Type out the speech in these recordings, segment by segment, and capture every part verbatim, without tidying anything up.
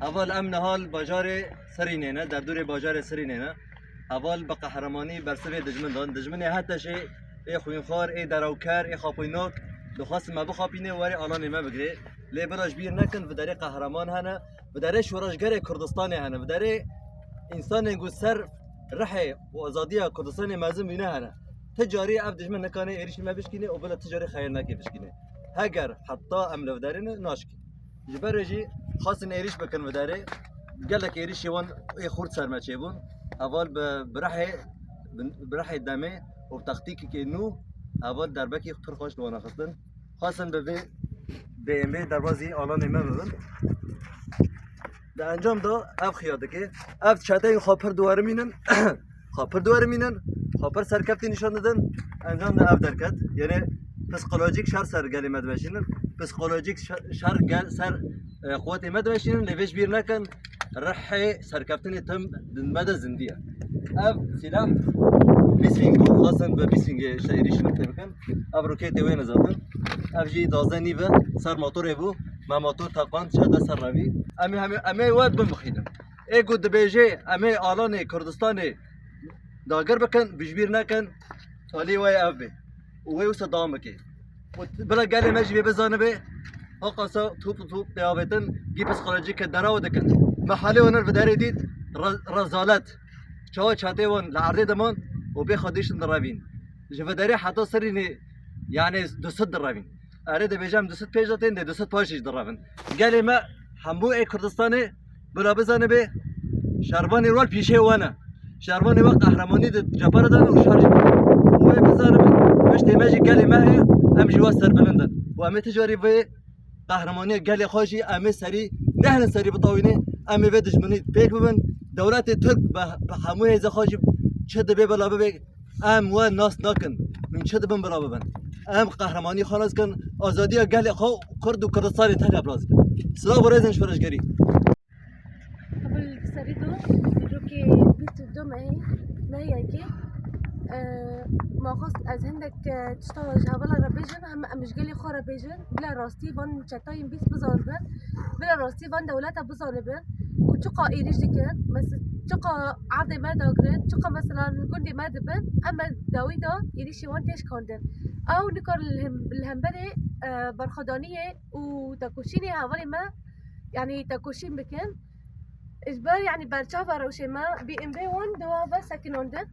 Heval, em niha li bajarê Sirînê ne, derdorê bajarê Sirînê ne. Heval bi qehremanî bersivê dijmin dan. Dijminê HTŞê, ê xwînxwar, ê derawker, ê xapûynak dixwastin me bixapîne û werê alanê me bigirê. Lê bila ji bîr nekin, viderê qehreman hene, viderê şoreşgerê Kurdistanê hene, viderê însanên ku ser rihê û azadiya Kurdistanê mezin bîne hene. Ti carî ev dijmin nikane êrîşî me bişkîne û bila ti carî xeyr nake bişkîne. Heger heta em li viderê ne, naşkî. Ji ber vê jî xwestin êrîş bikin viderê. Gelek êrîşê wan ê xurt ser me çêbûn. Heval bi, bi rihê, bi, bi rihê demê û bi taktîkekê nû heval derbekî pir xweş li wan xistin. Xwestin bi vê B M W derbazî alanê me bibin. Di encam de ev xuya dike. Ev çeteyên xwe pir diwerimînin. Xwe pir diwerimînin, xwe pir serkeftî nîşan didin, encam de ev derket. Yanî psîkolojîk şer ser gelê me dimeşînin, psîkolojîk şer, şer gel ser, e, quwetê me dimeşînin, lê vê ji bîr nekin, rihê serkeftinê tim di me de zindî ye. Ev sîlah Biswing bû, xwestin bi Biswingê şerî şinitê bikin. Ev roketê wê ne zaten. Ev jî duwazdeh nîv e, ser motorê bû. Me motor teqand, çete ser revî. Em ê, em ê, em ê we bimixînin. Ê ku dibêje, em ê alanê Kurdistanê dagir bikin, bi ji bîr nekin, alî we ev be. Û wê wisa dewam bike. Û bila gelê me jî vê bizanibe, haqasa top û top pê avêtin, gî psîkolojîk ke deraw dikin. Me halê wan li viderê dît, re-, rezalet. Çawa çatê wan li erdê diman û bê xwe diştin direvîn. Ji viderê heta Sirînê, yanî du sed direvîn. Erê, dibêje em du sed pêş de tên, dê du sed paşê jî direvin. Gelê me hemû ê Kurdistanê bila bizanibe, şervanê wal pîşê we ne. Şervanê we qehremanî di cephe de dan û şer jî dikin. Wê bizanibin, piştê me jî gelê me heye, em ji we serbilind in. Û em ê ti carî vê qehremaniyê gelê xwe jî em ê serî, nehêlin serî bitawîne, em ê vê dijminî pêk bibin. Dewletê Tirk bi, bi hemû hêza xwe jî çi dibe bila bibe, em we nas nakin. Hûn çi dibin bila bibin? Em qehremanî xwe nas dikin, azadiya gelê xwe Kurd û Kurdistanê teke bila dikin. Silav û rêzên şoreşgerî. Ebil serî do, dîrokê bîst û du mehê, mehê yekê. E, ma xwest ez hindek, e, tişta ji hevala re bêjim, hem em ji gelê xwe re bêjin. Bila rastî van çetayên bîst bizanibin. Bila rastî van dewleta bizanibin. Û çiqa êrîş dikin, mes-, çiqa erdê me dagirin, çiqa mesela li gundê me dibin, em me dawî de êrîşê wan tê şikandin. Ew nikar li hem-, li hemberê, e, berxwedaniyê û tekoşînê hevalê me, yanî tekoşîn bikin. Ji ber, yanî berçava rewşê me, B M W wan di we ve sekinandin.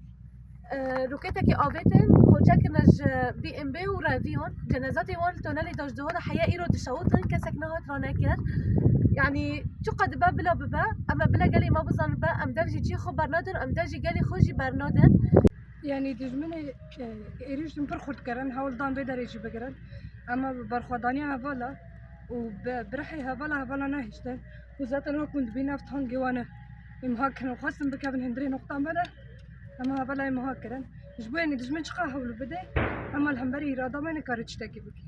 E, roketekî avêtin, xwe çekirine ji B M W û reviyan. Cenezatê wan li tunelê de ji duha de heye, îro dişewitin, kesek nehat ranekir. Yanî çiqa dibe bila bibe, em ê bila gelê me bizanibe, em dev jî cî xwe bernadin, em dev jî gelê xwe jî bernadin. Yanî dijminê, e, êrîşên pir xurt kirin, hewl dan vê derê jî bigirin. Ema bi berxwedaniya hevala û bi, bi rihê hevala, hevala nehiştin. Û zaten wek hûn dibînin ev tangê wan e. Êmha kirin, xwestin bikevin hundirê noqta me de. Ema hevala êmha kirin. Ji bo yanî dijmin çiqa hewl bide, ema li hemberî îrada me nikare tiştekî bike.